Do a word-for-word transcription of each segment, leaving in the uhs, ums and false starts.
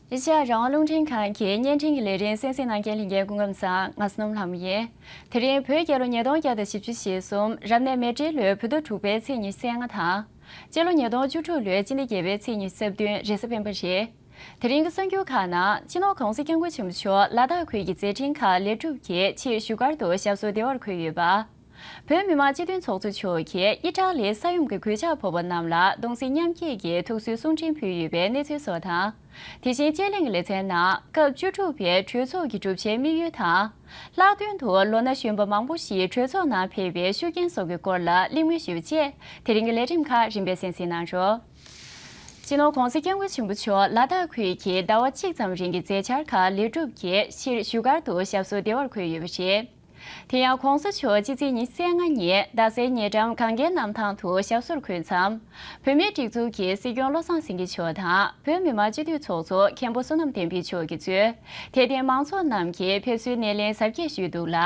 ཨེ་ཤ་ཡ་རང་དབང་རླུང་འཕྲིན་ཁང་གི་བརྙན་འཕྲིན་གྱི་ལས་རིམ་གསན་གཟིགས་གནང་མཁན་ལྷན་རྒྱས་སྐུ་ཁམས་བཟང་། ང་བསོད་ནམས་ལྷ་མོ་ཡིན། དེ་རིང་བོད་རྒྱལ་ལོ་ཉིས་སྟོང་བརྒྱ་དང་བཞི་བཅུ་ཞེ་གསུམ་རབ་གནས་མེ་སྤྲེལ་ལོའི་བོད་ཟླ་དྲུག་པའི་ཚེས་ཉི་ཤུ་རྩ་ལྔ་དང་། སྤྱི་ལོ་ཉིས་སྟོང་བཅུ་དྲུག་ལོའི་སྤྱི་ཟླ་བརྒྱད་པའི་ཚེས་ཉི་ཤུ་རྩ་བདུན་རེས་གཟའ་སྤེན་པ་རེད། དེ་རིང་གི་གསར་འགྱུར་ཁག་ནང་སྤྱི་ནོར་༧གོང་ས་༧སྐྱབས་མགོན་ཆེན་པོ་མཆོག་ལ་དྭགས་ཁུལ་གྱི་མཛད་འཕྲིན་ཁག་ལེགས་གྲུབ་ཀྱིས་ཕྱིར་བཞུགས་སྒར་དུ་ཞབས་སོར་བདེ་བར་འཁོད་ཡོད་པ། བོད་མི་མང་སྤྱི་འཐུས་ཚོགས་གཙོ་མཆོག་གིས་ཨི་ཊ་ལིའི་ས་ཡོམ་གྱི་གོད་ཆག་ཕོག་པ་རྣམས་ལ་གདུང་སེམས་མཉམ་སྐྱེད་ཀྱི་ཐུགས་གསོའི་གསུང་འཕྲིན་ཕུལ་ཡོད་པའི་གནས་ཚུལ་སོགས་དང་། དེ་བཞིན་དཔྱད་གླེང་གི་ལེ་ཚན་ནང་སྐབས་བཅུ་དྲུག་པའི་གྲོས་ཚོགས་ཀྱི་གྲུབ་ཆའི་དམིགས་ཡུལ་དང་། ལྷག་དོན་དུ་ལོ་ན་གཞོན་པ་མང་པོ་ཞིག་གྲོས་ཚོགས་ནང་ཕེབས་པའི་ཤུགས་རྐྱེན་སོགས་ཀྱི་སྐོར་ལ་གླེང་མོལ་ཞུས་པ་བཅས་དེ་རིང་གི་ལས་རིམ་ཁག་རིམ་པས་གསན་གཟིགས་གནང་རོགས། སྤྱི་ནོར་༧གོང་ས་༧སྐྱབས་མགོན་ཆེན་པོ་མཆོག་ལ་དྭགས་ཁུལ་གྱི་ཟླ་བ་གཅིག་ཙམ་རིང་གི་མཛད་འཆར་ཁག་ལེགས་གྲུབ་ཀྱིས་ཕྱིར་བཞུགས་སྒར་དུ་ཞབས་སོར་བདེ་བར་འཁོད་ཡོད་པ་རེད། དེ་ཡང་༧གོང་ས་མཆོག་སྤྱི་ཚེས་ཉི་ཤུ་རྩ་ལྔ་ཉིན་རྡ་སའི་ཉེ་འགྲམ་གངས་རྒྱལ་གནམ་ཐང་དུ་ཞབས་སོར་འཁོད་མཚམས། བོད་མིའི་སྒྲིག་འཛུགས་ཀྱི་སྲིད་སྐྱོང་བློ་བཟང་སེང་གེ་མཆོག་དང་བོད་མི་མང་སྤྱི་འཐུས་ཚོགས་གཙོ་མཁན་པོ་བསོད་ནམས་བསྟན་འཕེལ་མཆོག་གིས་གཙོས་དད་ལྡན་མང་ཚོགས་རྣམས་ཀྱིས་ཕེབས་བསུའི་སྣེ་ལེན་གཟབ་རྒྱས་ཞུས་འདུག་ལ།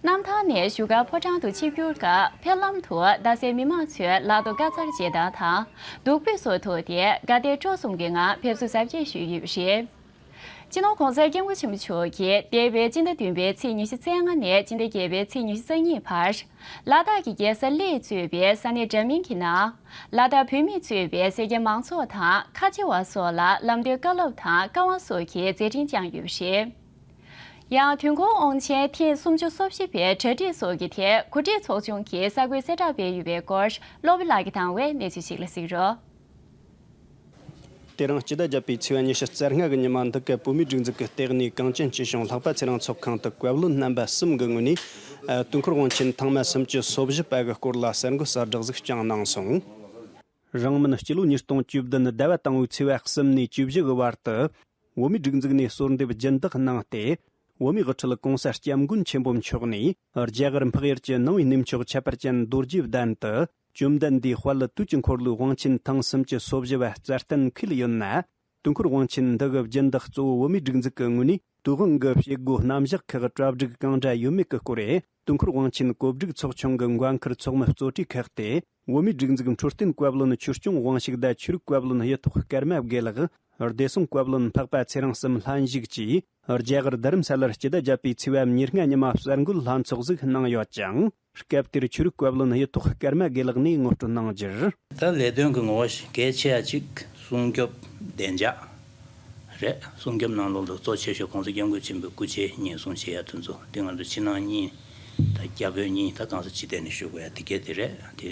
གནམ་ཐང་ནས་བཞུགས་སྒར་ཕོ་བྲང་དུ་ཆིབས་བསྒྱུར་སྐབས་ཕེབས་ལམ་དུ་རྡ་སའི་མི་མང་ཚོས་ལག་ཏུ་དཀར་གཙང་རྗེས་གདང་དང་བདུག་སྤོས་སོགས་ཐོགས་ཏེ་དགའ་དད་སྤྲོ་གསུམ་གྱི་ངང་ཕེབས་བསུ་གཟབ་རྒྱས་ཞུས་ཡོད་པ་རེད། སྤྱི་ནོར་༧གོང་ས་༧སྐྱབས་མགོན་ཆེན་པོ་མཆོག་གིས་འདས་པའི་སྤྱི་ཟླ་བདུན་པའི་ཚེས་ཉི་ཤུ་རྩ་ལྔ་ནས་སྤྱི་ཟླ་བརྒྱད་པའི་ཚེས་ཉི་ཤུ་རྩ་གཉིས་བར། ལ་དྭགས་ཀྱི་རྒྱལ་ས་གླེ་གཙོས་པའི་ས་གནས་འདྲ་མིན་གྱི་ནང་། ལ་དྭགས་བོད་མིས་གཙོས་པའི་སེར་སྐྱ་མང་ཚོགས་དང་ཁ་ཆེ་བ་སོགས་ལ་ལམ་སྟོན་བཀའ་སློབ་དང་བཀའ་དབང་སོགས་ཀྱི་མཛད་འཕྲིན་བསྐྱངས་ཡོད་པ་རེད། ཡང་དུས་འཁོར་དབང་ཆེན་ཐེངས་སུམ་ཅུ་སོ་བཞི་པའི་གྲ་སྒྲིག་སོགས་ཀྱི་ཐད་གོ་སྒྲིག་ཚོགས་ཆུང་གིས་གསར་འགོད་གསལ་བསྒྲགས་སྤེལ་ཡོད་པའི་སྐོར་བློ་བྷེ་ལགས་ཀྱིས་དང་བའི་གནས་ཚུལ་ཞིག་ལ་གཟིགས་རོགས། དེ་རིང་སྤྱི་ཟླ་བརྒྱད་པའི་ཚེས་པ་ཉི་ཤུ་རྩ་ལྔ་གི་ཉི་མ་འདི་ག་བོད་མིའི་སྒྲིག་འཛུགས་ཀྱི་ལྟེ་གནས་གངས་ཅན་སྐྱིད་གཤོངས་ལྷག་པ་ཚེ་རིང་ཚོགས་ཁང་དུ་བཀའ་བློན་རྣམ་པ་གསུམ་གྱི་ངོས་ནས། ཨ། དུས་འཁོར་དབང་ཆེན་ཐེངས་མ་སུམ་ཅུ་སོ་བཞི་པ་གི་སྐོར་ལ་གསར་འགོད་གསལ་བསྒྲགས་ཤིག་བསྐྱངས་གནང་སོང་། རིང་མིན་སྤྱི་ལོ་ཉིས་སྟོང་བཅུ་བདུན་ཟླ་བ་དང་པོའི་ཚེས་པ་གསུམ་ནས་བཅུ་བཞི་གི་བར་དུ། བོད་མིའི་སྒྲིག་འཛུགས་ནས་གསོལ་འདེབས་སྦྱིན་བདག་གནང་སྟེ། བོད་མིའི་དབུ་ཁྲིད་གོང་ས་སྐྱབས་མགོན་ཆེན་པོ་མཆོག་ནས་རྒྱ་གར་འཕགས་ཡུལ་གྱི་ནང་པའི་གནས་མཆོག་ཁྱད་པར་ཅན་རྡོ་རྗེ་གདན་དུ་བཅོམ་ལྡན་འདས་དཔལ་དུས་ཀྱི་འཁོར་ལོའི་དབང་ཆེན་ཐེངས་སུམ་ཅུ་སོ་བཞི་བ་རྩ་གཏན་འཁེལ་ཡོད་ན། དུས་འཁོར་དབང་ཆེན་འདི་གི་སྦྱིན་བདག་གཙོ་བོ་བོད་མིའི་སྒྲིག་འཛུགས་ཀྱི་ངོས་ནས་དུས་དབང་གི་བྱེད་སྒོ་རྣམ་གཞག་ཁག་གྲ་སྒྲིག་གང་འདྲ་ཡོད་མེད་ཀྱི་སྐོར། དུས་འཁོར་དབང་ཆེན་གོ་སྒྲིག་ཚོགས་ཆུང་གི་འགན་འཁུར་ཚོགས་མི་གཙོ་གྲས་ཁག་སྟེ། བོད་མིའི་སྒྲིག་འཛུགས་འཕྲོད་བསྟེན་བཀའ་བློན་ཆོས་སྐྱོང་དབང་ཕྱུག་དང་ཆོས་རིག་བཀའ་བློན་གཡུ་ཐོག་ཀརྨ་དགེ་ལགས། བདེ་སྲུང་བཀའ་བློན་འཕགས་པ་ཚེ་རིང་གསུམ་ལྷན་ཞུགས་ཀྱིས་རྒྱ་གར་རྡ་རམ་ས་ལར་སྤྱི་ཟླ་བརྒྱད་པའི་ཚེས་པ་ཉེར་ལྔ་ཉི་མ་གསར་འགོད་ལྷན་ཚོགས་ཤིག་གནང་ཡོད་ཅིང་། སྐབས་དེར་ཆོས་རིག་བཀའ་བློན་གཡུ་ཐོག་ཀརྨ་དགེ་ལགས་ནས་ངོ་སྤྲོད་གནང་རྒྱུར། ད་ལས་དོན་གྱི་ངོ་བོ་གལ་ཆེ་བ་གཅིག་སྲུང་སྐྱོབ་བདེ་འཇགས་རེད། སྲུང་སྐྱོབ་ནང་ལོགས་ལ་གཙོ་ཆེ་ཤོས་༧གོང་ས་༧སྐྱབས་མགོན་ཆེན་པོའི་སྐུ་ཕྱྭའི་ཉེན་སྲུང་བྱེད་ཡ་དེ་ཚོ་དེ་ང་ཚོ་ཕྱི་ནང་གཉིས་ད་རྒྱ་བོད་གཉིས་ད་གང་ས་ཅི་ཐད་ནས་ཞུ་དགོས་ཡ་དེ་གས་དེ་རེད། དེ་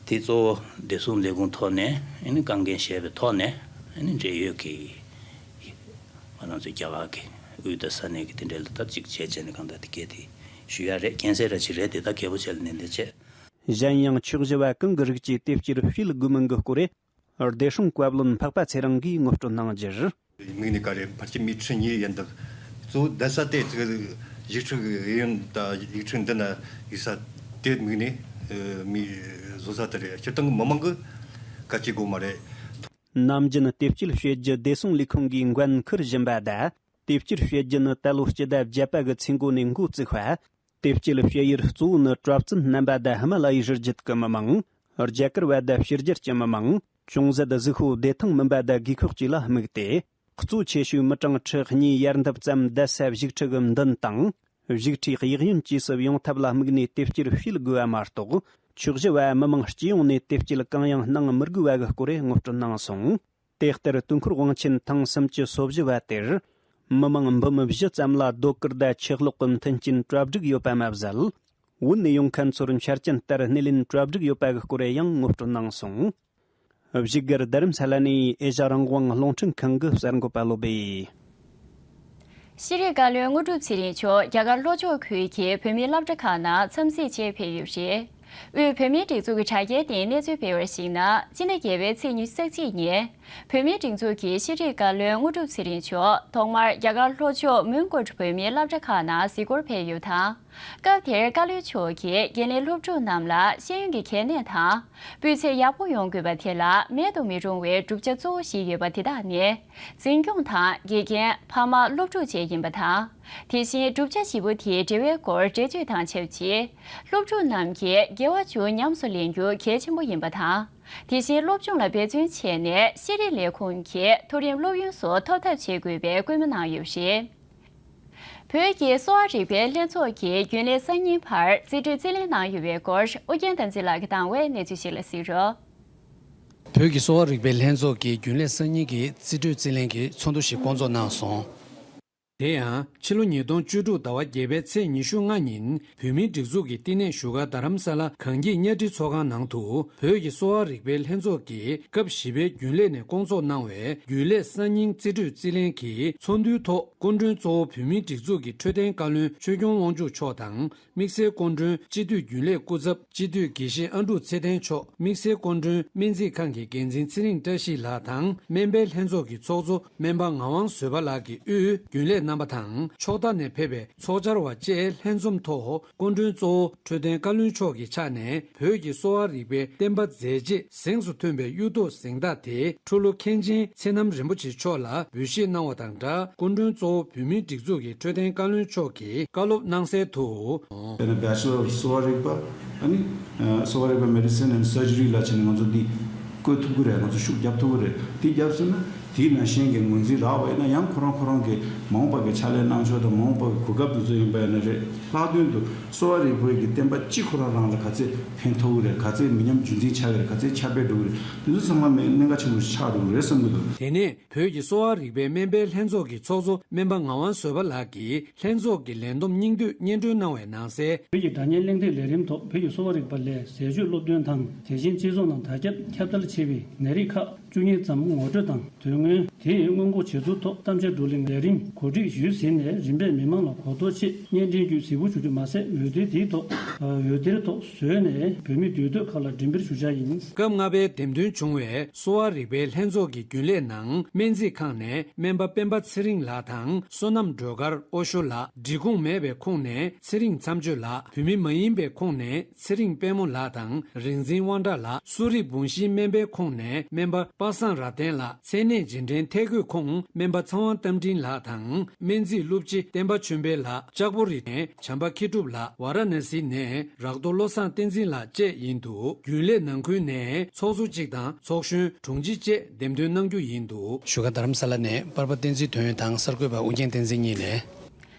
དེ་གཙོ་བོ་བདེ་སྲུང་ལས་ཁུངས་ཐོག་ནས་ཨ་ནི་དཀའ་འགན་བཞེས་པའི་ཐོག་ནས་ཨ་ནི་འབྲེལ་ཡོད་ཀྱི། ང་རང་ཚོའི་རྒྱ་གར་གྱི་དབུས་དང་ས་གནས་ཀྱི་དེ་འདྲའི་ལ་ད་གཅིག་བྱས་བྱས་ནས་གང་ལྟར་དེ་གས་དེ་ཞུ་ཡ་རེད། མཁྱེན་གསལ་ར་ཅིག་རེད། དེ་ད་གལ་པོ་ཆེ་ལ་ནན་ཏན་བྱས། གཞན་ཡང་ཕྱོགས་བཞི་བ་གང་གི་རིགས་ཀྱིས་དེབ་སྐྱེལ་སྤེལ་དགོས་མིན་གྱི་སྐོར། བདེ་སྲུང་བཀའ་བློན་འཕགས་པ་ཚེ་རིང་གིས་ངོ་སྤྲོད་གནང་རྒྱུར། དམིགས་ནས་ག་རེ་ཕལ་ཆེར་མི་ཁྲི་གཉིས་ཡན་དུ་གཙོ་བོ་བསྡད་ས་དེ་ཅིག་ཡིག་ཆ་གི་ཡིན་ད་ཡིག་ཆ་འདི་ན་ཡིག་ས་དེ་དམིགས་ནས་མི་བཟོ་ས་དེ་རེད། སྤྱིར་བཏང་གི་མི་མང་གི་གལ་ཆེ་དགོས་མ་རེད། ནམ་རྒྱུན་དེབ་སྐྱེལ་བྱེད་རྒྱུ་བདེ་སྲུང་ལས་ཁུངས་ཀྱིས་འགན་འཁུར་བཞིན་པ་དང་། དེབ་སྐྱེལ་བྱེད་རྒྱུ་ནི་ད་ལོ་སྤྱི་ཟླ་བརྒྱད་པ་གི་ཚེས་འགོ་ནས་འགོ་བཙུགས་པ། དེབ་སྐྱེལ་བྱེད་ཡུལ་གཙོ་བོ་ནི་གྲྭ་བཙུན་རྣམ་པ་དང་ཧི་མ་ལ་ཡའི་རི་རྒྱུད་ཀྱི་མི་མང་། རྒྱ་གར་བ་དང་ཕྱི་རྒྱལ་གྱི་མི་མང་། ཅུང་ཟད་གཟུགས་པོ་བདེ་ཐང་མིན་པ་དང་རྒས་འཁོགས་བཅས་ལ་དམིགས་ཏེ། གཙོ་ཆེ་ཤོས་མི་གྲངས་ཁྲི་གཉིས་ཡར་འདབ་ཙམ་བསྡད་ས་བཞུགས་ཁྲི་གི་མདུན་དང་། བཞུགས་ཁྲིའི་གཡས་གཡོན་བཅས་སུ་ཡོང་ཐབས་ལ་དམིགས་ནས་དེབ་སྐྱེལ་སྤེལ་དགོས་པ་མ་གཏོགས། ཕྱོགས་བཞི་བ་མི་མང་སྤྱི་ཡོངས་ནས་དེབ་སྐྱེལ་གང་ཡང་གནང་མི་དགོས་པ་གི་སྐོར་ངོ་སྤྲོད་གནང་སོང་། དེ་ལྟར་དུས་འཁོར་དབང་ཆེན་ཐེངས་སུམ་ཅུ་སོ་བཞི་བ་དེར། མི་མང་འབུམ་བཞི་ཙམ་ལ་ཟློས་གར་དང་ཆུ་གློག་གི་མཐུན་རྐྱེན་གྲ་སྒྲིག་ཡོད་པ་མ་ཟད། བོད་ནས་ཡོང་མཁན་ཚོར་འཆར་ཅན་ལྟར་སྣེ་ལེན་གྲ་སྒྲིག་ཡོད་པ་གི་སྐོར་ཡང་ངོ་སྤྲོད་གནང་སོང་། བཞུགས་སྒར་རྡ་རམ་ས་ལ་ནས་ཨེ་ཤ་རང་དབང་རླུང་འཕྲིན་ཁང་གི་གསར་འགོད་པ་བློ་བྷེ། ཤེས་རིག་བཀའ་བློན་དངོས་གྲུབ་ཚེ་རིང་མཆོག་རྒྱ་གར་ལྷོ་ཕྱོགས་ཁུལ་གྱི་བོད་མིའི་སློབ་གྲྭ་ཁག་ནང་འཚམས་གཟིགས་ཆེད་ཕེབས་ཡོད་པ་རེད། དབུས་བོད་མིའི་སྒྲིག་འཛུགས་ཀྱི་དྲ་རྒྱའི་སྟེང་གནས་ཚུལ་སྤེལ་བར་གཞིགས་ན། སྤྱི་ཟླ་བརྒྱད་པའི་ཚེས་ཉི་ཤུ་རྩ་གཅིག་ཉིན། བོད་མིའི་སྒྲིག་འཛུགས་ཀྱི་ཤེས་རིག་བཀའ་བློན་དངོས་གྲུབ་ཚེ་རིང་མཆོག་ཐོག་མར་རྒྱ་གར་ལྷོ་ཕྱོགས་མོན་གྷོ་བོད་མིའི་སློབ་གྲྭ་ཁག་ནང་གཟིགས་སྐོར་ཕེབས་ཡོད་པ་དང་ སྐབས་དེར་བཀའ་བློན་མཆོག་གིས་འགན་ལེན་སློབ་ཕྲུག་རྣམས་ལ་ཤེས་ཡོན་གྱི་གལ་གནད་དང་། སྤུས་ཚད་ཡག་པོ་ཡོང་དགོས་པ་དེ་ལ་མེད་དུ་མི་རུང་བའི་གྲུབ་ཆ་གཙོ་བོ་ཞིག་ཡོད་པ་དེ་དག་ནི། འཛིན་སྐྱོང་དང་དགེ་རྒན། ཕ་མ། སློབ་ཕྲུག་བཅས་ཡིན་པ་དང་། དེ་བཞིན་གྲུབ་ཆ་བཞི་པོ་དེའི་འབྲེལ་བའི་སྐོར་འགྲེལ་བརྗོད་དང་ཆབས་ཅིག་སློབ་ཕྲུག་རྣམས་ཀྱིས་དགེ་བ་ཆུ་ཉམས་སུ་ལེན་རྒྱུ་གལ་ཆེན་པོ་ཡིན་པ་དང་། དེ་བཞིན་སློབ་སྦྱོང་ལ་འབད་བརྩོན་བྱས་ནས་ཤེས་རིག་ལས་ཁུངས་ཀྱི་མཐོ་རིམ་སློབ་ཡོན་སོགས་ཐོབ་ཐབས་བྱེད་དགོས་པའི་སྐུལ་མ་གནང་ཡོད་པ་རེད། བོད་ཀྱི་གསོ་བ་རིག་པའི་ལྷན་ཚོགས་ཀྱི་རྒྱུན་ལས་གསར་རྙིང་བར་རྩིས་སྤྲོད་རྩིས་ལེན་གནང་ཡོད་པའི་སྐོར་ཨོ་རྒྱན་བསྟན་འཛིན་ལགས་ཀྱིས་བཏང་བའི་གནས་ཚུལ་ཞིག་ལ་གཟིགས་རོགས། བོད་ཀྱི་གསོ་བ་རིག་པའི་ལྷན་ཚོགས་ཀྱི་རྒྱུན་ལས་གསར་རྙིང་གི་རྩིས་སྤྲོད་རྩིས་ལེན་གྱི་ཚོགས་འདུ་ཞིག་བསྐོང་ཚོགས་གནང་སོང་། དེ་ཡང་ཕྱི་ལོ་ཉིས་སྟོང་བཅུ་དྲུག་ཟླ་བ་བརྒྱད་པའི་ཚེས་ཉི་ཤུ་ལྔ་ཉིན་བོད་མིའི་སྒྲིག་འཛུགས་ཀྱི་བསྟི་གནས་བཞུགས་སྒར་རྡ་རམ་ས་ལ་གངས་སྐྱིད་གཉའ་ཁྲི་ཚོགས་ཁང་ནང་དུ་བོད་ཀྱི་གསོ་བ་རིག་པའི་ལྷན་ཚོགས་ཀྱི་སྐབས་བཞི་པའི་རྒྱུན་ལས་ནས་བསྐོང་ཚོགས་གནང་བའི་རྒྱུན་ལས་གསར་རྙིང་རྩིས་སྤྲོད་རྩིས་ལེན་གྱི་ཚོགས་འདུའི་ཐོག་སྐུ་མགྲོན་གཙོ་བོ་བོད་མིའི་སྒྲིག་འཛུགས་ཀྱི་འཕྲོད་བསྟེན་བཀའ་བློན་ཆོས་སྐྱོང་དབང་ཕྱུག་མཆོག་དང་། དམིགས་བསལ་སྐུ་མགྲོན་སྤྱི་འཐུས་རྒྱུན་ལས་སྐུ་ཚབ་སྤྱི་འཐུས་དགེ་བཤེས་ཨ་འབྲུག་ཚེ་བརྟན་མཆོག་དམིགས་བསལ་སྐུ་མགྲོན་སྨན་རྩིས་ཁང་གི་འགན་འཛིན་ཚེ་རིང་བཀྲ་ཤིས་ལགས་དང་། སྨན་པའི་ལྷན་ཚོགས་ཀྱི་ཚོགས་གཙོ་སྨན་པ་ངག་དབང་བཟོད་པ་ལགས་ཀྱི་དབུས་རྒྱུན་ལས་རྣམ་པ་དང་། ཕྱོགས་མཐའ་ནས་ཕེབས་པའི་ཚོགས་བཅར་བ་བཅས་ལྷན་འཛོམས་ཐོག་སྐུ་མགྲོན་གཙོ་བོ་འཕྲོད་བསྟེན་བཀའ་བློན་མཆོག་གི་ཕྱག་ནས་བོད་ཀྱི་གསོ་བ་རིག་པའི་བསྟན་པ་མཛད་རྗེས་གཟེངས་སུ་ཐོན་པའི་གཡུ་ཐོག་གཟེངས་རྟགས་དེ་འཁྲུལ་ལོ་མཁན་ཆེན་ཚེ་རྣམ་རིན་པོ་ཆེ་མཆོག་ལ་འབུལ་བཞེས་གནང་བ་དང་སྦྲགས། སྐུ་མགྲོན་གཙོ་བོ་བོད་མིའི་སྒྲིག་འཛུགས་ཀྱི་འཕྲོད་བསྟེན་བཀའ་བློན་མཆོག་གིས་བཀའ་སློབ་གནང་གསལ་དུ། དཔེར་ན་Bachelor of གསོ་བ་རིག་པ། ཨ་ནི་ཨ་གསོ་བ་རིག་པ་Medicine and Surgery ལ་བྱས་ནས་ང་ཚོ་འདི་བཀོད་ཐུབ་ཀྱི་རེད། ང་ཚོ་ཤུགས་རྒྱབ་ཐུབ་ཀྱི་རེད། དེ་རྒྱབ་སོང་ན་དེའི་ནང་བཞིན་གྱི་ངོས་འཛིན་རག་པ་ཡིན་ན། ཡང་ཁོ་རང་ཁོ་རང་གི་མ་འོངས་པ་གི་ཕྱག་ལས་གནང་ཕྱོགས་དང་མ་འོངས་པ་གི་གོ་སྐབས་དེ་ཚོ་ཡིན་པ་ཡིན་ན་རེད། ལྷག་དོན་དུ་གསོ་བ་རིག་པའི་གི་བསྟན་པ་གཅིག་ཁོ་རང་རང་ལ་ག་ཚད་ཕན་ཐོགས་ཀྱི་རེད། ག་ཚད་མི་ཉམས་རྒྱུན་འཛིན་ཆགས་ཀྱི་རེད། ག་ཚད་ཁྱབ་སྤེལ་འགྲོ་གི་རེད། དེ་ཚོ་ཚང་མ་གནད་འགག་ཆེན་པོ་ཞིག་ཆགས་འགྲོ་གི་རེད་བསམ་གྱི་འདུག་དེ་ནས་བོད་ཀྱི་གསོ་བ་རིག་པའི་སྨན་པའི་ལྷན་ཚོགས་ཀྱི་ཚོགས་གཙོ་སྨན་པ་ངག་དབང་བཟོད་པ་ལགས་ཀྱིས་ལྷན་ཚོགས་ཀྱི་ལས་བསྡོམས་སྙིང་བསྡུས་སྙན་སྒྲོན་གནང་བའི་ནང་གསལ། བོད་ཀྱི་སྒྲ་སྙན་གླེང་སྟེགས་ལས་རིམ་ཐོག་བོད་ཀྱི་གསོ་བ་རིག་པ་ལས་ཟས་སྤྱོད་སློབ་སྟོན་དང་། དེ་བཞིན་སྤྱི་ཚོགས་ནང་དར་ཁྱབ་ཁྱབ་གདལ་ཆེ་བའི་ནད་རིགས་ཁག་བཅུ་གཉིས་ཙམ་ངོ་སྤྲོད་དང་། དོན་དངོས་དེ་སྔོན་འགོག་བྱེད་ཚུལ་ཐོག་གཏམ་བཤད་བགྲོ་གླེང་ལས་རིམ་གོ་སྒྲིག་ཞུས་ཟིན་ནས། རིམ་པས་མི་མང་ལ་གོ་རྟོགས་ཆེད་སྙན་སྒྲོན་བརྒྱུད་གཟིགས་འབུལ་ཞུ་རྒྱུ་མ་ཟད། འོད་སྡེར་དེའི་ཐོག་འོད་སྡེར་ཐོག་བཟོས་ནས་བོད་མི་འདུས་སྡོད་ཁག་ལ་འགྲེམས་སྤེལ་ཞུ་འཆར་ཡིན། སྐབས་ལྔ་པའི་འདེམས་ཐོན་བྱུང་བའི་གསོ་བ་རིག་པའི་ལྷན་ཚོགས་ཀྱི་རྒྱུན་ལས་ནང་སྨན་རྩིས་ཁང་ནས་སྨན་པ་སྤེན་པ་ཚེ་རིང་ལགས་དང་། སོ་ནམ་སྒྲོལ་དཀར་ཨོ་ཤོ་ལགས། འབྲི་གུང་མེད་པའི་ཁོངས་ནས་ཚེ་རིང་མཚམས་གཅོད་ལགས། བོད་མི་མ་ཡིན་པའི་ཁོངས་ནས་ཚེ་རིང་དཔལ་མོ་ལགས་དང་། རིག་འཛིན་དབང་གྲགས་ལགས། གསོ་རིག་འབུང་བཞིའི་སྨན་པའི་ཁོངས་ནས་སྨན་པ་པ་སངས་རབ་བརྟན་ལགས། ཚད་གནས་རྗེས་དྲན་ཐད་བསྐོས་ཁོངས་སྨན་པ་ཚེ་དབང་རྟ་མགྲིན་ལགས་དང་། སྨན་རྩིས་སློབ་སྤྱི་བསྟན་པ་ཆོས་འཕེལ་ལགས། ལྕགས་པོ་རི་ནས་བྱམས་པ་མཁས་གྲུབ་ལགས། ཝཱ་ར་ཎ་སི་ནས་རག་རྡོ་བློ་བཟང་བསྟན་འཛིན་ལགས་བཅས་ཡིན་འདུག་རྒྱུན་ལས་ནང་ཁུལ་ནས་ཚོགས་གཙོ་གཅིག་དང་ཚོགས་གཞོན་དྲུང་ཆེ་བཅས་འདེམས་ཐོན་གནང་རྒྱུ་ཡིན་འདུག་བཞུགས་སྒར་རྡ་རམ་ས་ལ་ནས་པར་པ་བསྟན་འཛིན་དོན་ཡོད་དང་གསར་འགོད་པ་ཨུ་རྒྱན་བསྟན་འཛིན་གཉིས་ནས།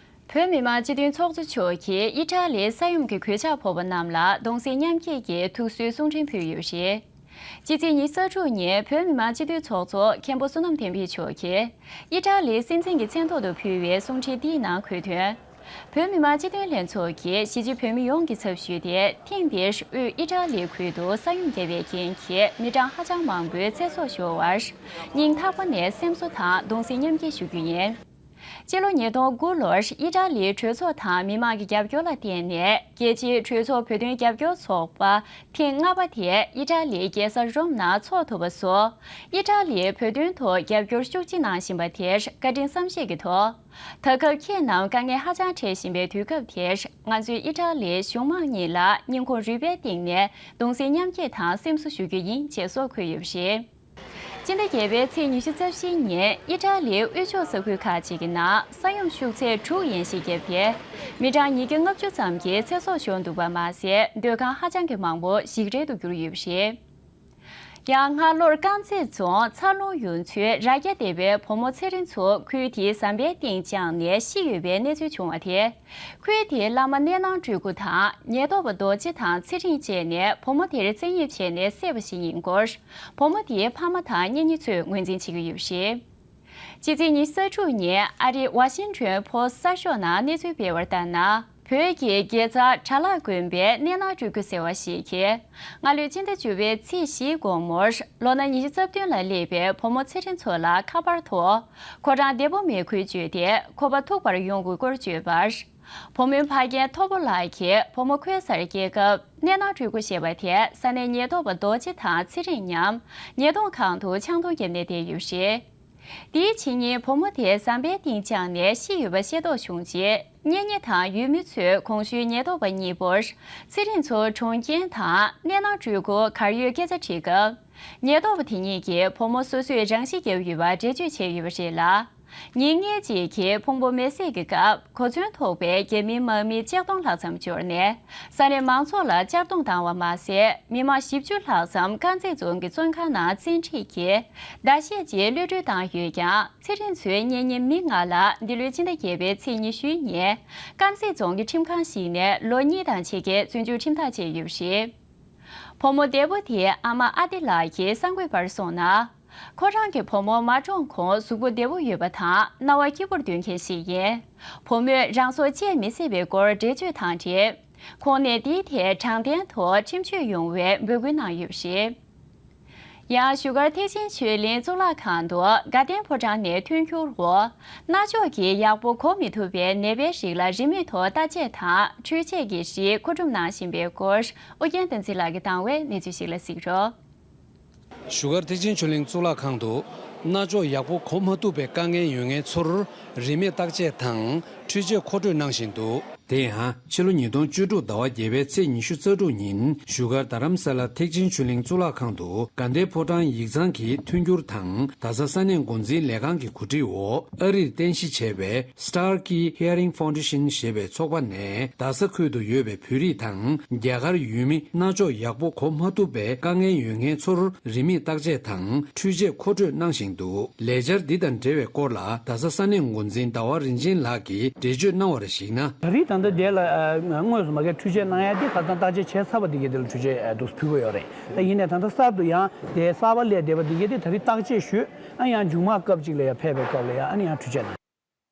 བོད་མི་མང་སྤྱི་འཐུས་ཚོགས་གཙོ་མཆོག་གིས་ཨི་ཊ་ལིའི་ས་ཡོམ་གྱི་གོད་ཆག་ཕོག་པ་རྣམས་ལ་གདུང་སེམས་མཉམ་སྐྱེད་ཀྱི་ཐུགས་གསོའི་གསུང་འཕྲིན་ཕུལ་ཡོད་པ་རེད། སྤྱི་ཚེས་ཉི་ཤུ་རྩ་དྲུག་ཉིན་བོད་མི་མང་སྤྱི་འཐུས་ཚོགས་གཙོ་མཁན་པོ་བསོད་ནམས་བསྟན་འཕེལ་མཆོག་གིས་ཨི་ཊ་ལིའི་སྲིད་འཛིན་གྱི་མཚན་ཐོག་ཏུ་ཕུལ་བའི་གསུང་འཕྲིན་འདིའི་ནང་འཁོད་དོན། བོད་མི་མང་སྤྱི་འཐུས་ལྷན་ཚོགས་ཀྱིས་གཞིས་བྱེས་བོད་མི་ཡོངས་ཀྱི་ཚབ་ཞུས་ཏེ། ཐེངས་འདིར་དབུས་ཨི་ཊ་ལིའི་ཁུལ་དུ་ས་ཡོམ་བརྒྱབ་པའི་རྐྱེན་གྱིས་མི་གྲངས་ཧ་ཅང་མང་པོའི་ཚེ་སྲོག་ཤོར་བར། སྙིང་ཐག་པ་ནས་སེམས་གསོ་དང་གདུང་སེམས་མཉམ་སྐྱེད་ཞུ་རྒྱུ་ཡིན། སྤྱི་ལོ་ཉིས་སྟོང་དགུ་ལོར་ཨི་ཊ་ལིའི་གྲོས་ཚོགས་དང་མི་མང་གི་རྒྱབ་སྐྱོར་ལ་བརྟེན་ནས། རྒྱལ་སྤྱིའི་གྲོས་ཚོགས་བོད་དོན་རྒྱབ་སྐྱོར་ཚོགས་པ་ཐེངས་ལྔ་པ་དེ་ཨི་ཊ་ལིའི་རྒྱལ་ས་རོམ་ནང་འཚོགས་ཐུབ་པ་སོགས། ཨི་ཊ་ལིས་བོད་དོན་ཐོག་རྒྱབ་སྐྱོར་ཤུགས་ཆེ་གནང་བཞིན་པ་དེར་བཀའ་དྲིན་བསམ་ཤེས་ཀྱི་ཐོག་ད་སྐབས་ཁྱེད་རྣམས་དཀའ་ངལ་ཧ་ཅང་འཕྲད་བཞིན་པའི་དུས་སྐབས་དེར། ང་ཚོས་ཨི་ཊ་ལིའི་གཞུང་མང་གཉིས་ལ་སྙིང་ཁོང་རུས་པའི་གཏིང་ནས་གདུང་སེམས་མཉམ་སྐྱེད་དང་སེམས་གསོ་ཞུ་རྒྱུ་ཡིན་ཅེས་སོགས་འཁོད་ཡོད་པ་རེད། སྤྱི་ཟླ་བརྒྱད་པའི་ཚེས་ཉི་ཤུ་རྩ་བཞི་ཉིན་ཨི་ཊ་ལིའི་དབུས་ཕྱོགས་ས་ཁུལ་ཁག་ཅིག་གི་ནང་ས་ཡོམ་ཤུགས་ཚད་དྲུག་ཡན་ཞིག་བརྒྱབ་སྟེ། མི་གྲངས་ཉིས་བརྒྱ་ལྔ་བཅུ་ཙམ་གྱི་ཚེ་སྲོག་ཤོར་འདུག་པ་མ་ཟད། སྡོད་ཁང་ཧ་ཅང་གི་མང་པོ་ཞིག་རལ་དུ་གྱུར་ཡོད་པ་རེད། ཡང་སྔ་ལོར་དཀར་མཛེས་རྫོང་ཚ་ལུང་ཡུལ་ཚོའི་རྭ་རྒྱ་སྡེ་བའི་བུ་མོ་ཚེ་རིང་མཚོ་ཁུལ་དེའི་ཟམ་པའི་སྟེང་བཅངས་ནས་ཤི་ཡོད་པའི་གནས་ཚུལ་བྱུང་བ་དེ། ཁུལ་དེའི་བླ་མ་གནས་ནང་སྤྲུལ་སྐུ་དང་ཉེན་རྟོག་པ་རྡོ་རྗེ་དང་ཚེ་རིང་བཅས་ནས་བུ་མོ་དེར་བཙན་གཡེམ་བྱས་ནས་བསད་པ་ཞིག་ཡིན་སྐོར། བུ་མོ་དེའི་ཕ་མ་དང་གཉེན་ཉེ་ཚོས་ངོས་འཛིན་བྱེད་ཀྱི་ཡོད་པ་རེད། སྤྱི་ཚེས་ཉི་ཤུ་རྩ་དྲུག་ཉིན་ཨ་རིའི་ཝ་ཤིང་ཊོན་ཕོ་སི་གསར་ཤོག་ནང་གནས་ཚུལ་སྤེལ་བར་ལྟར་ན། བོད་ཀྱི་དགེ་རྩ་གྲྭ་ལྷ་དགོན་པའི་གནས་ནང་སྤྲུལ་སྐུ་ཟེར་བ་ཞིག་གིས། སྔ་ལོའི་སྤྱི་ཟླ་བཅུ་པའི་ཚེས་བཞིའི་དགོང་མོར་ལོ་ན་ཉི་ཤུ་རྩ་བདུན་ལ་སླེབས་པའི་བུ་མོ་ཚེ་རིང་མཚོ་ལ་ཁ་པར་ཐོག་ཁོ་རང་བདེ་པོ་མེད་ཁུལ་བརྗོད་དེ། ཁོ་པ་ཐུག་པར་ཡོང་དགོས་སྐོར་བརྗོད་པར། བུ་མོའི་ཕ་རྒན་ཐོ་པོ་ལགས་ཀྱིས་བུ་མོ་འཁོད་སར་སྐྱེལ་སྐབས། གནས་ནང་སྤྲུལ་སྐུ་ཞེས་པ་དེ་ས་གནས་ཉེན་རྟོག་པ་རྡོ་རྗེ་དང་ཚེ་རིང་མཉམ་ཉེན་རྟོག་ཁང་དུ་ཆང་འཐུང་བརྒྱབ་ནས་བསྡད་ཡོད་པ་རེད། དེའི་ཕྱི་ཉིན་བུ་མོ་དེ་ཟམ་པའི་སྟེང་བཅག་ནས་ཤི་ཡོད་པ་ཤེས་རྟོགས་བྱུང་རྗེས། གཉེན་ཉེ་དང་ཡུལ་མི་ཚོས་གོང་ཞུས་ཉེན་རྟོག་པ་གཉིས་པོར་ཚེ་རིང་མཚོ་གྲོང་ཁྱེར་དང་སྣེ་ནང་སྤྲུལ་སྐུ་གར་ཡོད་སྐད་ཆ་དྲིས་སྐབས། ཉེན་རྟོག་པ་དེ་གཉིས་ཀྱིས་བུ་མོ་སོ་སོས་རང་ཤི་བརྒྱབ་ཡོད་པ་འགྲེལ་བརྗོད་བྱས་ཡོད་པ་རེད་ལ། ཉིན་ལྔའི་རྗེས་ཀྱི་ཕུང་པོ་མེ་བསྲེགས་ཀྱི་སྐབས་གོ་མཚོན་ཐོགས་པའི་རྒྱ་མིའི་དམག་མི་གཅིག་སྟོང་ལྷག་ཙམ་འབྱོར་ནས། ས་གནས་མང་ཚོགས་ལ་གཅར་རྡུང་བཏང་བ་མ་ཟད། མི་མང་བཞི་བཅུ་ལྷག་ཙམ་དཀར་མཛེས་རྫོང་གི་བཙོན་ཁང་ནང་བཙན་ཁྲིད་ཀྱིས་ཟླ་ཤས་རྗེས་གློད་གྲོལ་བཏང་ཡོད་ཀྱང་། ཚེ་རིང་མཚོའི་གཉེན་ཉེ་མི་ལྔ་ལ་འདི་ལོའི་ཕྱི་ཟླ་བརྒྱད་པའི་ཚེས་ཉི་ཤུའི་ཉིན་དཀར་མཛེས་རྫོང་གི་ཁྲིམས་ཁང་ཞིག་ནས་ལོ་གཉིས་དང་ཕྱེད་ཀའི་བཙོན་འཇུག་ཁྲིམས་ཐག་བཅད་ཡོད་པ་རེད། བུ་མོ་འདས་པོ་དེའི་ཨ་མ་ཨ་ཏི་ལགས་ཀྱིས་གསར་འགོད་པར་གསུངས་ན། ཁོ་རང་གི་བུ་མོ་མ་གྲོངས་གོང་གཟུགས་པོ་བདེ་པོ་ཡོད་པ་དང་སྣང་བ་སྐྱིད་པོར་སྡོད་མཁན་ཞིག་ཡིན། བུ་མོས་རང་སྲོག་བཅད་མི་སྲིད་པའི་སྐོར་འགྲེལ་བརྗོད་དང་འབྲེལ། ཁོང་ནས་འདིའི་ཐད་དྲང་བདེན་ཐོག་ཁྲིམས་གཅོད་ཡོང་བའི་འབོད་སྐུལ་གནང་ཡོད་པ་རེད། ཡང་བཞུགས་སྒར་ཐེག་ཆེན་ཆོས་གླིང་གཙུག་ལག་ཁང་དུ་དགའ་ལྡན་ཕོ་བྲང་ནས་མཐུན་འགྱུར་འོག་རྣ་ཅོག་གིས་ཡག་པོ་གོ་མི་ཐུབ་པའི་ནད་པའི་རིགས་ལ་རིན་མེད་ཐོག་བརྟག་དཔྱད་དང་འཕྲུལ་ཆས་ཀྱི་རིགས་མཁོ་སྒྲུབ་གནང་བཞིན་པའི་སྐོར་ཨོ་རྒྱན་བསྟན་འཛིན་ལགས་ཀྱིས་བཏང་བའི་གནས་ཚུལ་ཞིག་ལ་གཟིགས་རོགས། བཞུགས་སྒར་ཐེག་ཆེན་ཆོས་གླིང་གཙུག་ལག་ཁང་དུ། རྣ་ཅོག་ཡག་པོ་གོ་མ་ཐུབ་པའི་དཀའ་ངལ་ཡོད་མཁན་ཚོར་རིན་མེད་བརྟག་དཔྱད་དང་འཕྲུལ་ཆས་མཁོ་སྤྲོད་གནང་བཞིན་འདུག་དེ་ཡང་ཕྱི་ལོ་ཉིས་སྟོང་བཅུ་དྲུག་ཟླ་བ་བརྒྱད་པའི་ཚེས་ཉི་ཤུ་རྩ་དྲུག་ཉིན་བཞུགས་སྒར་རྡ་རམ་ས་ལ་ཐེག་ཆེན་ཆོས་གླིང་གཙུག་ལག་ཁང་དུ་དགའ་ལྡན་ཕོ་བྲང་ཡིག་ཚང་གི་མཐུན་འགྱུར་དང་རྡ་ས་ས་གནས་འགོ་འཛིན་ལས་ཁང་གི་གོ་སྒྲིག་འོག་ཨ་རིར་རྟེན་གཞི་བྱས་པའི། Starkey Hearing Foundation ཞེས་པའི་ཚོགས་པ་ནས་རྡ་ས་ཁུལ་དུ་ཡོད་པའི་བོད་རིགས་དང་རྒྱ་གར་ཡུལ་མི་རྣ་ཅོག་ཡག་པོ་གོ་མ་ཐུབ་པའི་དཀའ་ངལ་ཡོད་མཁན་ཚོར་རིན་མེད་བརྟག་དཔྱད་དང་འཕྲུལ་ཆས་མཁོ་སྤྲོད་གནང་བཞིན་འདུག་ལས་འཆར་འདི་དང་འབྲེལ་བའི་སྐོར་ལ་རྡ་ས་ས་གནས་འགོ་འཛིན་ཟླ་བ་རིན་ཆེན་ལགས་ཀྱིས་འགྲེལ་བརྗོད་གནང་བར་གཞིགས་ན། ད་རེས་ད་ལྟ་དེ་ལ་དངོས་སུ་མ་གིར་འཕྲུལ་ཆས་གནང་ཡ་དེ་ཁ་སང་བརྟག་དཔྱད་བྱས་ཚར་བ་དེ་གའི་དེ་ལ་འཕྲུལ་ཆས་འདུག་ཕུལ་གི་ཡོད་རེད། ད་ཡིན་ནའི་ད་ལྟ་གསར་དུ་ཡང་དེ་གསར་པ་སླེབས་བསྡད་པ་དེ་གའི་དེ་ད་རེས་བརྟག་དཔྱད་ཞུས། ཨ་ཡང་མཇུག་མ་སྐབས་གཅིག་ལ་ཡང་ཕེབས་པའི་སྐབས་ལ་ཡང་ཨ་ནི་ཡང་འཕྲུལ་ཆས་གནང་།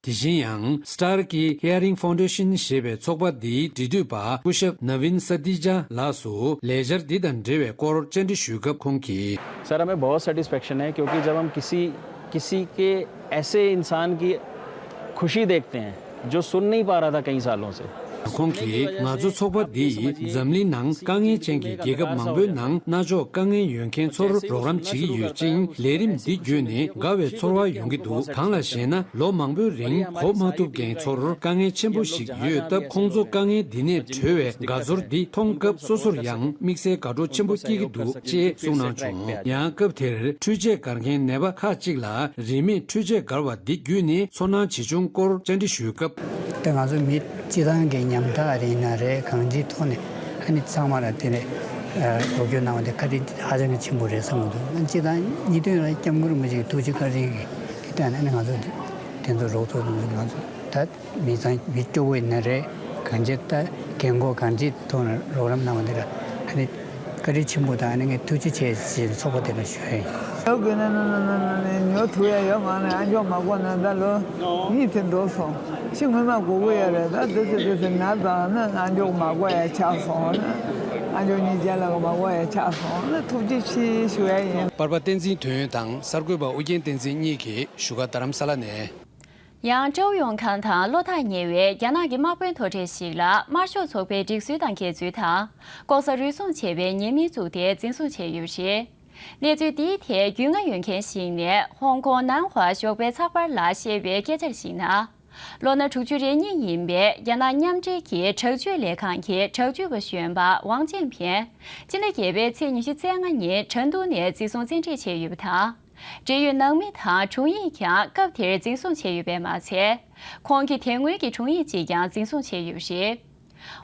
དེ་བཞིན་ཡང་Starkey Hearing Foundation ཞེས་པའི་ཚོགས་པ་འདིའི་འབྲེལ་མཐུད་པ་སྐུ་ཞབས་Navin Satija ལགས་སུ་ལས་འཆར་འདི་དང་འབྲེལ་བའི་སྐོར་བཅར་འདྲི་ཞུས་སྐབས་ཁོང་གིས། सर, हमें बहुत सेटिस्फेक्शन है, क्योंकि जब हम किसी किसी के ऐसे इंसान की खुशी देखते हैं जो सुन नहीं पा रहा था कई सालों से। ཁོང་གིས། ང་ཚོ་ཚོགས་པ་འདིས་འཛམ་གླིང་ནང་དཀའ་ངལ་ཅན་གྱི་རྒྱལ་ཁབ་མང་པོའི་ནང་རྣ་ཅོག་དཀའ་ངལ་ཡོད་མཁན་ཚོར་རོགས་རམ་བྱེད་ཀྱི་ཡོད་ཅིང་། ལས་རིམ་འདི་བརྒྱུད་ནས་དགའ་བའི་ཚོར་བ་ཡོང་གི་འདུག་གང་ལ་ཞེ་ན། ལོ་མང་པོའི་རིང་གོ་མ་ཐུབ་མཁན་ཚོར་དཀའ་ངལ་ཆེན་པོ་ཞིག་ཡོད་སྟབས། ཁོང་ཚོ་དཀའ་ངལ་འདི་ནས་གྲོལ་བའི་དགའ་ཚོར་འདི་མཐོང་སྐབས་སོ་སོར་ཡང་དམིགས་བསལ་དགའ་སྤྲོ་ཆེན་པོ་སྐྱེ་གི་འདུག་ཅེས་གསུངས་གནང་བྱུང་། ཡང་སྐབས་དེར་འཕྲུལ་ཆས་བསྒར་མཁན་ནད་པ་ཁག་ཅིག་ལ་རིན་མེད་འཕྲུལ་ཆས་བསྒར་བ་འདི་བརྒྱུད་ནས་ཚོར་སྣང་ཇི་བྱུང་སྐོར་བཅར་འདྲི་ཞུས་སྐབས། ད་ང་ཚོ་མི་སྤྱི་བཏང་གི་ཉམ་ཐག་རེད་ན་རེད། གང་ཅིའི་ཐོག་ནས་ཨ་ནི་ཚང་མ་ལ་དེ་ནས་རོགས་སྐྱོར་གནང་བ་དེ་བཀའ་དྲིན་ཧ་ཅང་གི་ཆེན་པོ་རེད་བསམ་གྱི་འདུག་སྤྱི་བཏང་ཉིས་སྟོང་ལ་སྐྱབས་མགོན་རིན་པོ་ཆེ་གི་ཐུགས་རྗེ་བཀའ་དྲིན་གྱི་སྟེང་ནས་ཨ་ནི་ང་ཚོ་དེ་ཚོ་རོགས་ཚོགས་དེ་ཚོ་ང་ཚོ་ད། མི་ཚང་མི་སྐྱོ་བོ་ཡིན་ན་རེད། གང་ཅི་ལྟ་རྒན་གོག་གང་ཅིའི་ཐོག་ནས་རོགས་རམ་གནང་བ་འདི་ལ་ཨ་ནི་བཀའ་དྲིན་ཆེན་པོ་དང་ཨ་ནི་ངས་ཐུགས་རྗེ་ཆེ་ཞེས་ཚོགས་པ་དེ་ལ་ཞུ་ཡ་ཡིན། ཡོད་དགོས་ན་ན་ན་ན་ན་ནས་ཉོ་ཐུབ་ཡ་ཡོད་མ་ནས་ཨ་མཆོག་མ་གོ་ན་ད་ལོ་གཉིས་དེ་འགྲོ་སོང་། ཕྱི་སྔོན་མ་དགོས་ཀྱི་ཡོད་རེད། ད་དེ་ཚེ་དེ་ཚེ་ན་ད་ན་ཨ་མཆོག་མ་གོ་ཡ་ཆགས་སོང་ན། ཨ་མཆོག་གཉིས་ཆ་ལ་མ་གོ་ཡ་ཆགས་སོང་ན་ཐུགས་རྗེ་ཆེ་ཞུ་ཡ་ཡིན། པར་པ་བསྟན་འཛིན་དོན་ཡོད་དང་གསར་འགོད་པ་ཨུ་རྒྱན་བསྟན་འཛིན་གཉིས་ཀྱིས་བཞུགས་སྒར་རྡ་རམ་ས་ལ་ནས། ཡང་ཀྲོའུ་ཡོང་ཁང་དང་བློ་ཐག་ཉེ་བའི་རྒྱ་ནག་གི་དམག་དཔོན་མཐོ་གྲས་ཤིག་ལ་དམར་ཤོག་ཚོགས་པའི་སྒྲིག་སྲོལ་དང་འགལ་ཚུལ་དང་། ལྐོག་ཟ་རུལ་སུངས་བྱས་པའི་ཉེས་མིང་བཙུགས་ཏེ་འཛིན་བཟུང་བྱས་ཡོད་པ་རེད། གནས་ཚུལ་འདིའི་ཐད་རྒྱུས་མངའ་ཡོད་མཁན་ཞིག་ནས་ཧོང་ཀོང་ནན་ཧྭ་ཞོགས་པའི་ཚགས་པར་ལ་བཤད་པའི་སྐད་ཆར་གཞིགས་ན། ལོ་ན་དྲུག་ཅུ་རེ་གཉིས་ཡིན་པའི་རྒྱ་ནག་མཉམ་འབྲེལ་གྱི་དྲག་སྤྱོད་ལས་ཁང་གི་དྲག་སྤྱོད་པ་གཞོན་པ་ཝང་ཅན་ཕིན། སྤྱི་ཟླ་བརྒྱད་པའི་ཚེས་ཉི་ཤུ་རྩ་ལྔ་ཉིན་ཁྲེང་ཏུའུ་ནས་འཛིན་བཟུང་བཙན་ཁྲིད་བྱས་ཡོད་པ་དང་། འབྲེལ་ཡོད་ནང་མི་དང་དྲུང་ཡིག་ཀྱང་སྐབས་དེར་འཛིན་བཟུང་བྱས་ཡོད་པས་མ་ཚད། ཁོང་གི་དེ་སྔོན་གྱི་དྲུང་ཡིག་ཅིག་ཀྱང་འཛིན་བཟུང་བྱས་ཡོད་པ་རེད།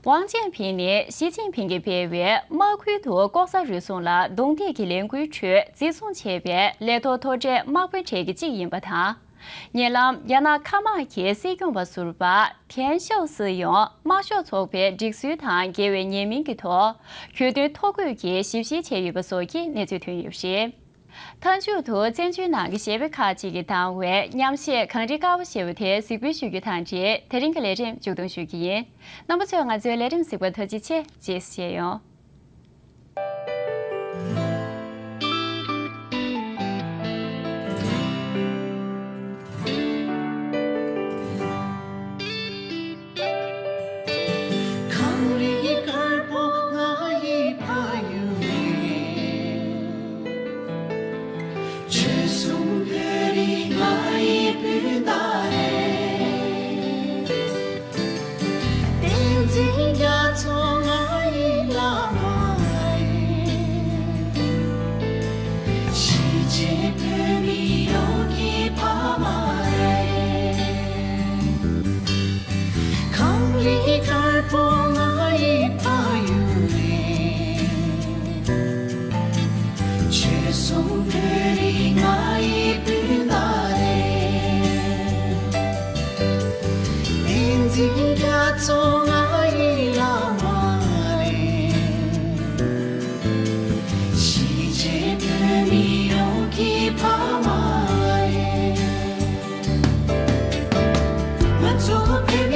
ཝང་ཅན་ཕིན་ནི་ཞི་ཅིན་ཕིང་གིས་སྤེལ་བའི་དམག་ཁུལ་དུ་ལྐོག་ཟ་རུལ་སུངས་ལ་རྡུང་རྡེག་གི་ལས་འགུལ་ཁྲོད་འཛིན་བཟུང་བྱས་པའི་ལས་ཐོག་མཐོ་གྲས་དམག་དཔོན་གྲས་ཀྱི་གཅིག་ཡིན་པ་དང་། ཉེ་ལམ་རྒྱ་ནག་མཁའ་དམག་གི་སྲིད་སྐྱོང་བ་ཟུར་པ་ཐན་ཤའོ་སི་ཡང་དམར་ཤོག་ཚོགས་པའི་སྒྲིག་སྲོལ་དང་འགལ་བའི་ཉེས་མིང་གི་ཐོག་གྱོད་དོན་ཐོ་འགོད་ཀྱིས་ཞིབ་བཤེར་བྱས་ཡོད་པ་སོགས་ཀྱི་གནས་ཚུལ་ཐོན་ཡོད་པ་རེད། མཐའ་མཇུག་ཏུ་བཙན་བྱོལ་ནང་གི་གཞས་པ་ཁག་ཅིག་གིས་བཏང་བའི་མཉམ་གཞས་གངས་རི་དཀར་པོ་ཞེས་པ་དེ་གཟིགས་འབུལ་ཞུ་རྒྱུ་དང་འབྲེལ་དེ་རིང་གི་ལས་རིམ་མཇུག་སྡོམ་ཞུ་རྒྱུ་ཡིན། རྣམ་པ་ཚོས་ང་ཚོའི་ལས་རིམ་གཟིགས་པར་ཐུགས་རྗེ་ཆེ། རྗེས་སུ་མཇལ་ཡོང་། གངས་རི་དཀར་པོ་ང་ཡི་ཕ་ཡུལ་ཡིན། ཆོལ་གསུམ་བོད་རིགས་ང་ རིའི་དཀར་པོ་ང་ཡི་ཕ་ཡུལ་རེད། ཆོལ་གསུམ་བོད་རིགས་ང་ཡི་སྤུན་ཟླ་རེད། བསྟན་འཛིན་རྒྱ་མཚོ་ང་ཡི་བླ་མ་རེད། གཞིས་བྱེས་བོད་མི་ཡོངས་ཀྱི་ཕ་མ་རེད། ང་ཚོ་བོད་